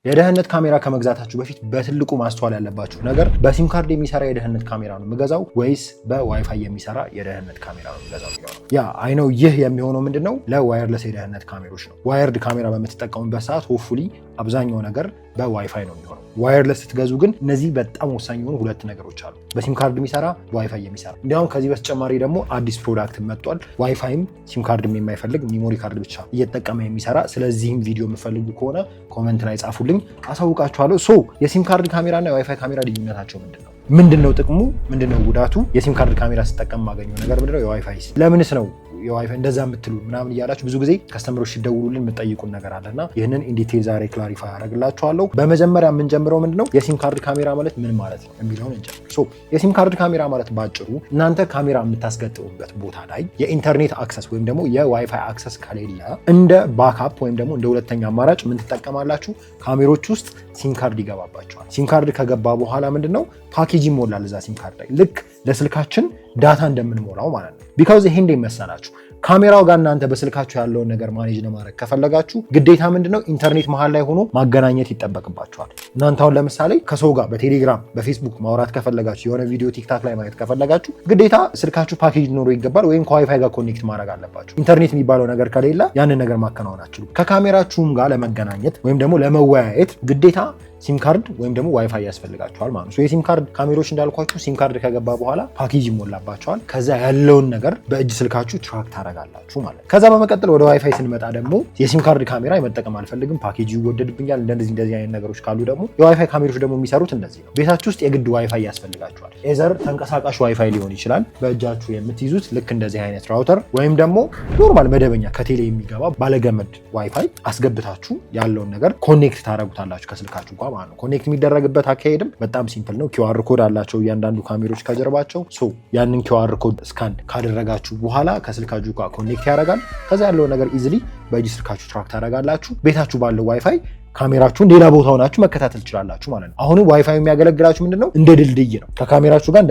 የደህንነት ካሜራ ከመግዛታችሁ በፊት በትልቁ ማስተዋል ያለባችሁ ነገር በሲም ካርድ የሚሰራ የደህንነት ካሜራ ነው የምገዛው ወይስ በዋይፋይ የሚሰራ የደህንነት ካሜራ ነው የምገዛው የሚለው ነው። Yeah, I know። ይህ የሚሆነው ምንድነው ለ wireless የደህንነት ካሜሮች ነው። Wired ካሜራ በምትጠቀሙበት ሰዓት hopefully አብዛኛው ነገር በዋይፋይ ነው የሚሆነው። Wireless ስትገዙ ግን እነዚህ በጣም ወሳኝ የሆኑ ሁለት ነገሮች አሉ። በሲም ካርድ የሚሰራ፣ በዋይፋይ የሚሰራ። እንዲያውም ከዚህ በተጨማሪ ደግሞ አዲስ product መጥቷል። ዋይፋይም ሲም ካርድም የማይፈልግ፣ memory card ብቻ እየተጠቀመ የሚሰራ። ስለዚህም ቪዲዮ የምትፈልጉ ከሆነ comment ላይ ጻፉልኝ፣ አሳውቃችኋለሁ። So የሲም ካርድ ካሜራ እና የዋይፋይ ካሜራ ልዩነታቸው ምንድን ነው? ምንድን ነው ጥቅሙ? ምንድን ነው ጉዳቱ? የሲም ካርድ ካሜራ ስጠቀም የማገኘው ነገር ምንድን ነው? የዋይፋይስ ለምንስ ነው የዋይፋይ እንደዛ የምትሉ ምናምን እያላችሁ ብዙ ጊዜ customer ኦች ሲደውሉልን የምጠይቁን ነገር አለና ይህንን in detail ዛሬ clarify አደርግላችኋለሁ። በመጀመሪያ የምንጀምረው ምንድነው የሲም ካርድ ካሜራ ማለት ምን ማለት ነው የሚለውን እንጀምር። So የሲም ካርድ ካሜራ ማለት ባጭሩ እናንተ ካሜራ የምታስገጥሙበት ቦታ ላይ የኢንተርኔት access ወይም ደግሞ የዋይፋይ access ከሌለ እንደ backup ወይም ደግሞ እንደ ሁለተኛ አማራጭ ምን ትጠቀማላችሁ? ካሜሮች ውስጥ ሲም ካርድ ይገባባቸዋል። ሲም ካርድ ከገባ በኋላ ምንድነው ፓኬጅ ይሞላል እዛ ሲም ካርድ ላይ፣ ልክ ለስልካችን data እንደምንሞላው ማለት ነው። Because ይሄ እንዴት መሰላችሁ፣ ካሜራው ጋር እናንተ በስልካችሁ ያለውን ነገር manage ለማድረግ ከፈለጋችሁ ግዴታ ምንድነው ኢንተርኔት መሀል ላይ ሆኖ ማገናኘት ይጠበቅባችኋል። እናንተ አሁን ለምሳሌ ከሰው ጋር በቴሌግራም፣ በፌስቡክ ማውራት ከፈለጋችሁ፣ የሆነ ቪዲዮ ቲክታክ ላይ ማየት ከፈለጋችሁ ግዴታ ስልካችሁ ፓኬጅ ሊኖረው ይገባል፣ ወይም ከዋይፋይ ጋር connect ማድረግ አለባችሁ። ኢንተርኔት የሚባለው ነገር ከሌለ ያንን ነገር ማከናወን አትችሉም። ከካሜራችሁም ጋር ለመገናኘት ወይም ደግሞ ለመወያየት ግዴታ ሲም ካርድ ወይም ደግሞ ዋይፋይ ያስፈልጋችኋል ማለት ነው። የሲም ካርድ ካሜሮች እንዳልኳችሁ ሲም ካርድ ከገባ በኋላ ፓኬጅ ይሞላባቸዋል። ከዛ ያለውን ነገር በእጅ ስልካችሁ track ታደርጋላችሁ ማለት ነው። ከዛ በመቀጠል ወደ ዋይፋይ ስንመጣ ደግሞ የሲም ካርድ ካሜራ መጠቀም አልፈልግም፣ ፓኬጅ ይወደድብኛል፣ እንደዚህ እንደዚህ አይነት ነገሮች ካሉ ደግሞ የዋይፋይ ካሜሮች ደግሞ የሚሰሩት እንደዚህ ነው። ቤታችሁ ውስጥ የግድ ዋይፋይ ያስፈልጋችኋል። Either ተንቀሳቃሽ ዋይፋይ ሊሆን ይችላል፣ በእጃችሁ የምትይዙት ልክ እንደዚህ አይነት router፣ ወይም ደግሞ normal መደበኛ ከቴሌ የሚገባ ባለገመድ ዋይፋይ አስገብታችሁ ያለውን ነገር connect ታደርጉታላችሁ ከስልካችሁ ጋር ማለት ነው። Connect የሚደረግበት አካሄድም በጣም simple ነው። QR code አላቸው እያንዳንዱ ካሜሮች ከጀርባቸው። So ያንን QR code scan ካደረጋችሁ በኋላ ከስልካችሁ ጋር connect ያደርጋል። ከዛ ያለውን ነገር easily በእጅ ስልካችሁ track ታደርጋላችሁ። ቤታችሁ ባለው ዋይፋይ ካሜራችሁን ሌላ ቦታ ሆናችሁ መከታተል ትችላላችሁ ማለት ነው። አሁንም ዋይፋይ የሚያገለግላችሁ ምንድነው እንደ ድልድይ ነው፣ ከካሜራችሁ ጋር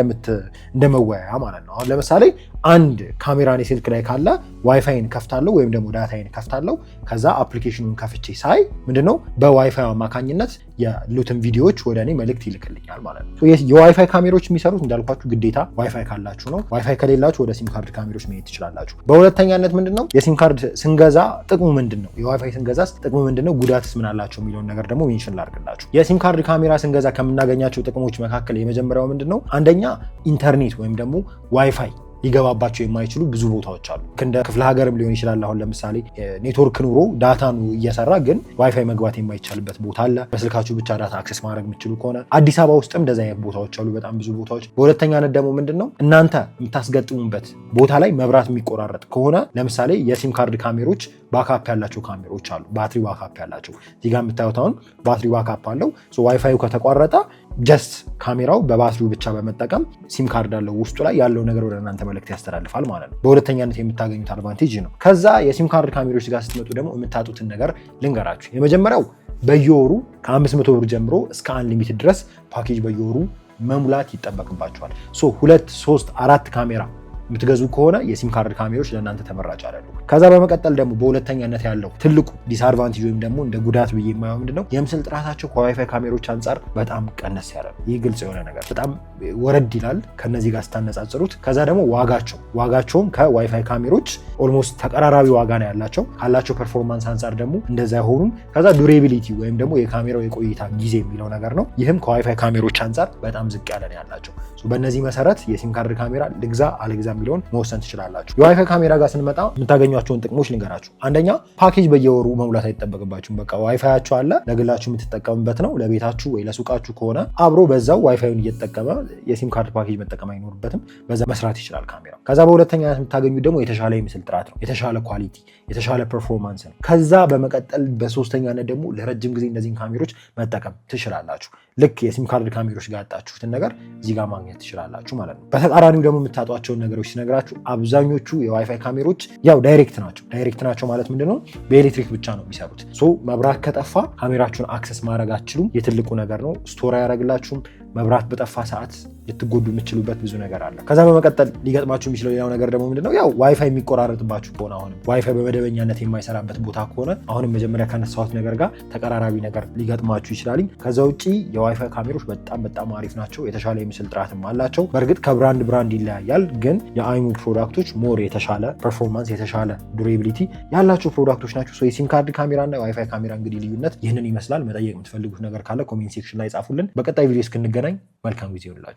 እንደመወያያ ማለት ነው። አሁን ለምሳሌ አንድ ካሜራ እኔ ስልክ ላይ ካለ ዋይፋይን ከፍታለሁ ወይም ደግሞ data ዬን ከፍታለሁ። ከዛ application ኑን ከፍቼ ሳይ ምንድነው በዋይፋይ አማካኝነት ያሉትን ቪዲዮዎች ወደ እኔ መልእክት ይልክልኛል ማለት ነው። የዋይፋይ ካሜሮች የሚሰሩት እንዳልኳችሁ ግዴታ ዋይፋይ ካላችሁ ነው። ዋይፋይ ከሌላችሁ ወደ ሲም ካርድ ካሜሮች መሄድ ትችላላችሁ። በሁለተኛነት ምንድነው የሲም ካርድ ስንገዛ ጥቅሙ ምንድን ነው? የዋይፋይ ስንገዛስ ጥቅሙ ምንድነው? ጉዳትስ ምን አላቸው የሚለውን ነገር ደግሞ mention ላድርግላችሁ። የሲም ካርድ ካሜራ ስንገዛ ከምናገኛቸው ጥቅሞች መካከል የመጀመሪያው ምንድነው? አንደኛ ኢንተርኔት ወይም ደግሞ ዋይፋይ ሊገባባቸው የማይችሉ ብዙ ቦታዎች አሉ። እንደ ክፍለ ሀገርም ሊሆን ይችላል። አሁን ለምሳሌ ኔትወርክ ኑሮ data እየሰራ ግን ዋይፋይ መግባት የማይቻልበት ቦታ አለ። በስልካችሁ ብቻ data access ማድረግ የምትችሉ ከሆነ አዲስ አበባ ውስጥም እንደዚህ አይነት ቦታዎች አሉ፣ በጣም ብዙ ቦታዎች። በሁለተኛነት ደግሞ ምንድን ነው እናንተ የምታስገጥሙበት ቦታ ላይ መብራት የሚቆራረጥ ከሆነ ለምሳሌ የሲም ካርድ ካሜሮች backup ያላቸው ካሜሮች አሉ። ባትሪ backup ያላቸው፣ እዚህ ጋር የምታዩት አሁን ባትሪ backup አለው። ዋይፋዩ ከተቋረጠ just ካሜራው በባትሪው ብቻ በመጠቀም፣ ሲም ካርድ አለው ውስጡ ላይ፣ ያለው ነገር ወደ እናንተ መልእክት ያስተላልፋል ማለት ነው። በሁለተኛነት የምታገኙት advantage ነው። ከዛ የሲም ካርድ ካሜሮች ጋር ስትመጡ ደግሞ የምታጡትን ነገር ልንገራችሁ። የመጀመሪያው በየወሩ ከ500 ብር ጀምሮ እስከ unlimited ድረስ ፓኬጅ በየወሩ መሙላት ይጠበቅባችኋል። So ሁለት፣ ሶስት፣ አራት ካሜራ የምትገዙ ከሆነ የሲም ካርድ ካሜሮች ለእናንተ ተመራጭ አይደሉም። ከዛ በመቀጠል ደግሞ በሁለተኛነት ያለው ትልቁ disadvantage ወይም ደግሞ እንደ ጉዳት ብዬ የማየው ምንድነው የምስል ጥራታቸው ከዋይፋይ ካሜሮች አንጻር በጣም ቀነስ ያለ ነው። ይህ ግልጽ የሆነ ነገር በጣም ወረድ ይላል ከነዚህ ጋር ስታነጻጽሩት። ከዛ ደግሞ ዋጋቸውም ከዋይፋይ ካሜሮች almost ተቀራራቢ ዋጋ ነው ያላቸው። ካላቸው performance አንጻር ደግሞ እንደዛ አይሆኑም። ከዛ durability ወይም ደግሞ የካሜራው የቆይታ ጊዜ የሚለው ነገር ነው። ይህም ከዋይፋይ ካሜሮች አንጻር በጣም ዝቅ ያለ ነው ያላቸው። በእነዚህ መሰረት የሲም ካርድ ካሜራ ልግዛ አልግዛ የሚለውን መወሰን ትችላላችሁ። የዋይፋይ ካሜራ ጋር ስንመጣ የምታገኟቸውን ጥቅሞች ልንገራችሁ። አንደኛ ፓኬጅ በየወሩ መሙላት አይጠበቅባችሁም። በቃ ዋይፋያችሁ አለ፣ ለግላችሁ የምትጠቀሙበት ነው። ለቤታችሁ ወይ ለሱቃችሁ ከሆነ አብሮ በዛው ዋይፋዩን እየተጠቀመ የሲም ካርድ ፓኬጅ መጠቀም አይኖርበትም። በዛ መስራት ይችላል ካሜራው። ከዛ በሁለተኛ የምታገኙት ደግሞ የተሻለ የምስል ጥራት ነው፣ የተሻለ quality፣ የተሻለ performance ነው። ከዛ በመቀጠል በሶስተኛነት ደግሞ ለረጅም ጊዜ እነዚህን ካሜሮች መጠቀም ትችላላችሁ። ልክ የሲም ካርድ ካሜሮች ጋር ያጣችሁትን ነገር እዚህ ጋር ማግኘት ትችላላችሁ ማለት ነው። በተቃራኒው ደግሞ የምታጧቸውን ነገሮች ስነግራችሁ አብዛኞቹ የዋይፋይ ካሜሮች ያው direct ናቸው። Direct ናቸው ማለት ምንድነው? በኤሌክትሪክ ብቻ ነው የሚሰሩት። So መብራት ከጠፋ ካሜራችሁን access ማድረግ አትችሉም። የትልቁ ነገር ነው። Store አያደርግላችሁም። መብራት በጠፋ ሰዓት ልትጎዱ የምትችሉበት ብዙ ነገር አለ። ከዛ በመቀጠል ሊገጥማችሁ የሚችለው ሌላው ነገር ደግሞ ምንድነው? ያው ዋይፋይ የሚቆራረጥባችሁ ከሆነ፣ አሁንም ዋይፋይ በመደበኛነት የማይሰራበት ቦታ ከሆነ አሁንም መጀመሪያ ካነሳሁት ነገር ጋር ተቀራራቢ ነገር ሊገጥማችሁ ይችላል። ከዛ ውጭ የዋይፋይ ካሜሮች በጣም በጣም አሪፍ ናቸው። የተሻለ የምስል ጥራትም አላቸው። በእርግጥ ከ brand brand ይለያያል፣ ግን የ Imou product ኦች more የተሻለ performance፣ የተሻለ durability ያላቸው product ኦች ናቸው። የሲም ካርድ ካሜራ እና የዋይፋይ ካሜራ እንግዲህ ልዩነት ይህንን ይመስላል። መጠየቅ የምትፈልጉት ነገር ካለ comment section ላይ ጻፉልን። በቀጣይ ቪዲዮ እስክንገናኝ መልካም ጊዜ ይሁንላችሁ።